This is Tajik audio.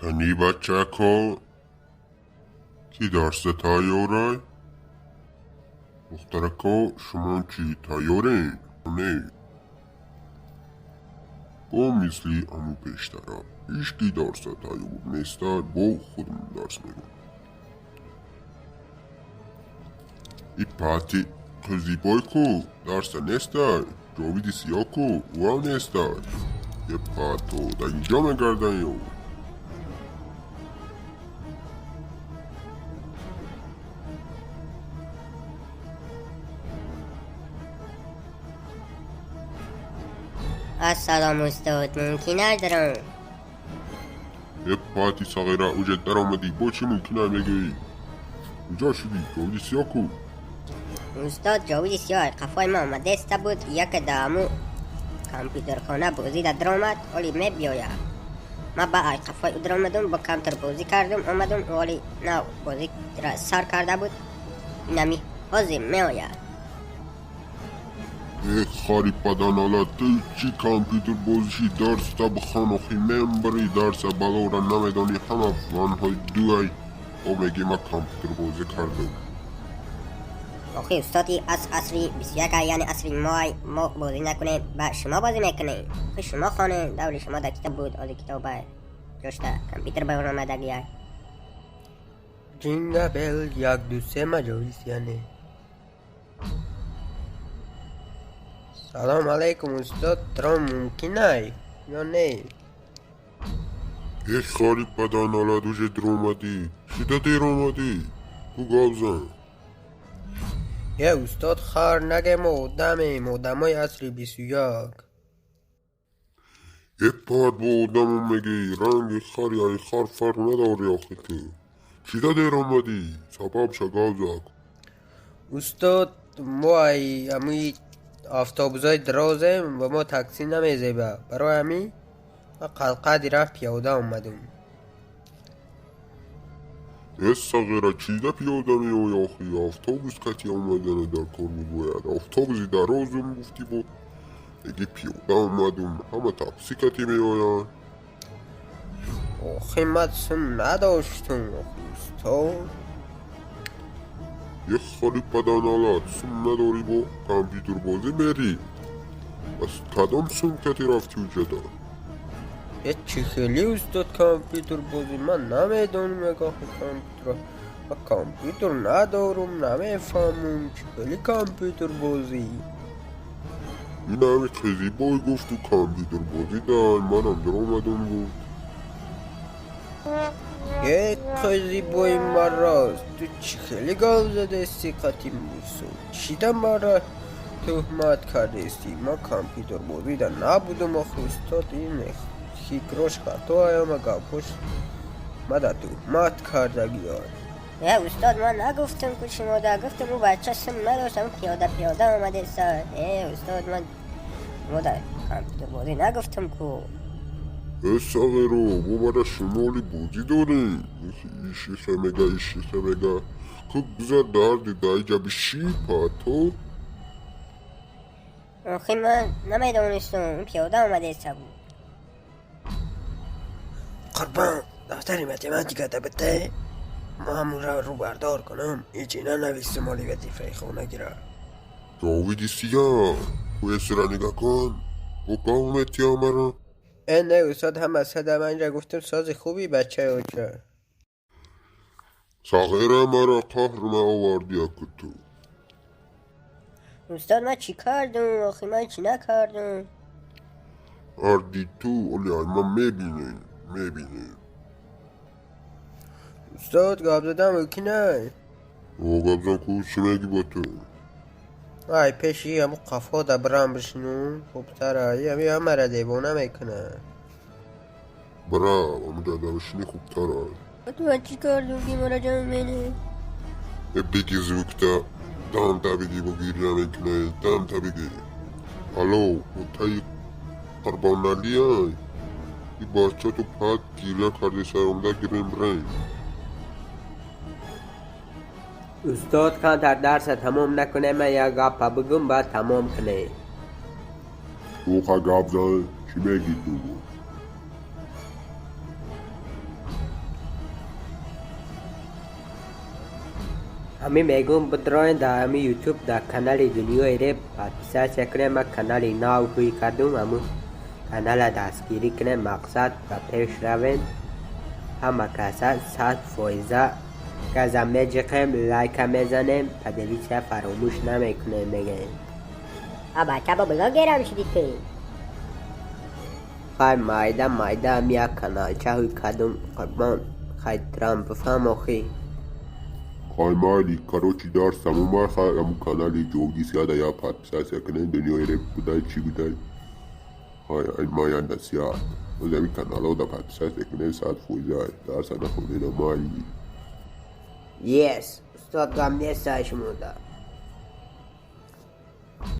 Кани бачако ки дарса тайёрай? Духтарако шумо чӣ тайёрен? Не. Бо мисли ҳамун пештара ҳеҷ дарса тайёр неста, бо худам дарс мегӯм. И пати қизибой ку дарса нестай, Ҷовиди сиёҳ ку ӯам нестай. Е пато дар инҷо мегардан ё? Ассалом устод, мумкин даром? Е пати сағира уҷа даромадӣ, бо чӣ мумкина мегӯӣ? Куҷо шудӣ, Ҷовиди сиёҳ ку? Устод, Ҷовиди сиёҳ қафои ма омадаиста буд, яке да ҳаму компютерхона бозӣ да даромад, оли мебиёяд. Ма ба ай қафои ӯ даромадум, бо камтар бозӣ кардум, омадум, оли нав бозиро сар карда буд, инами ҳозир меояд. Э хари паданала, ту чӣ компютер бозиши дарста бихон охи мембари дарса балора намедонӣ ҳама фанҳои дуай о мегӣ ма компютер бозӣ кардум. Охи устод, и аз асри 21 яъне асри моай, мо бозӣ накунем, ба шумо бозӣ мекунем. Охи шумо хонем, даври шумо дар китоб буд, ози китоб ба ҷошта компютер баромадагиай. Ҷинга бел як ду се маҷолис яъне. Салом алайкум устод, даром мумкинай ё не? Э хари паданалад уже даромадӣ, чида дер омадӣ? Ку гап зан. Е устод, хар наге, мо одамем, одамои асри 21. Е пат бо одамо мегӣ, ранги хари ай хар фарқ надорӣ охи ту. Чида дер омадӣ? Сабабша гап зан. Устод, мо ай ҳамуи автобусҳои дарозем ва мо таксӣ намезеба. Барои ҳамин ман қалқади рафт пиёда омадум. Э сағира, чида пиёда меоӣ охи? Автобус кати омадана дар кор буд бояд. Автобуси дарозум гуфтӣ бо мегӣ пиёда омадум, ҳама таксӣ кати меоянд. Охи ман сум надоштум охи устод. Е хари паданалат, сум надорӣ бо компютербозӣ мерӣ? Пас кадом сум кати рафтӣ уҷада? Е чӣ хеле устод компютербозӣ? Ман намедонам як охи компютер. Ман компютер надорум, намефаҳмум чӣ хеле компютербозӣ. Ин ҳами қизибой гуфту компютербозӣ дай, манам даромадум гуфт. Е қизибои мароз, ту чӣ хеле гап задаисти қати Мусо? Чида мара тӯҳмат кардаисти? Ман компютербозида набудум охи устод, ин фикрош хато ама гапҳош мада тӯҳмат кардагиён. Е устод, ман нагуфтам ку шумо да гуфтам ӯ бача сум надошт, ҳамун пиёда пиёда омадаиста. Э устод, ман шумо да компютербозӣ нагуфтам ку. Э сағиро, бо мара шумоли бозӣ дорем. Ишиха мега, ишиха мега. Ку гузар дарди даиҷа биши пато? Охи ман намедонистам, ӯ пиёда омадаиста буд. Қурбон, дафтари математиката бите, ма ҳамонро рӯбардор кунам, ҳечи нанависум оли вазифаи хонагиро. Ҷовиди сиёҳ, кӯесира нигаҳ кун, бо гав метиҳам маро. Э не устод, ҳама сада ман инҷа гуфтум сози хуби бачаи оча. Сағира мара қаҳр наовардӣ аку ту. Устод, ман чӣ кардум? Охи ман чӣ накардум? Арди ту оли ай ман мебинем, мебинем. Устод, гап задан мумкинай? О гап зан ку, чӣ мегӣ бо ту? Ай пеши ҳаму қафо да бирам бишинум, хубтара, ҳами ҳамара девона мекунад. Бирав, ҳамуҷа да бишинӣ хубтара. Ман чӣ кардум ки мара ҷамъ мене? Э беги звукта, дамта беги бо гиря мекунӣ, дамта беги. Алло, отаи Қурбоналиай? И бача ту пат гиря карди саромда гирем бирем. Устод, камтар дарса тамом накунем, ман як гапа бигӯм, баъд тамом кунем. Туха гап зан, чӣ мегӣ ту? Ҳами мегум, бидроен дар ҳами Ютуб, дар канали Дунёи Реп подписаться кунем. Ма канали нав ҳуй кардум, ҳаму канала дастгирӣ кунем. Мақсад, ба пеш равем. Ҳама каса 100 фоиза газа меҷиқем, лайка мезанем, поделиться фаромӯш намекунем, мегӯем. А бача, бо блогерам шуди ту? Хай, майда майда ҳами як каналча ҳуй кардум, қурбон. Хай, трам бифаҳм охӣ. Хай, майли, короче, дарс тамом. Хай, аму канали Ҷовиди Сиёда я подписаться кунем. Дунёи Реп будай, чӣ будай. Хай, ай мая насиҳат, оз ами каналҳо да подписаться кунем 100 фоиза. Дарса нахонена, майли. Yes, устод, гам неста шумода.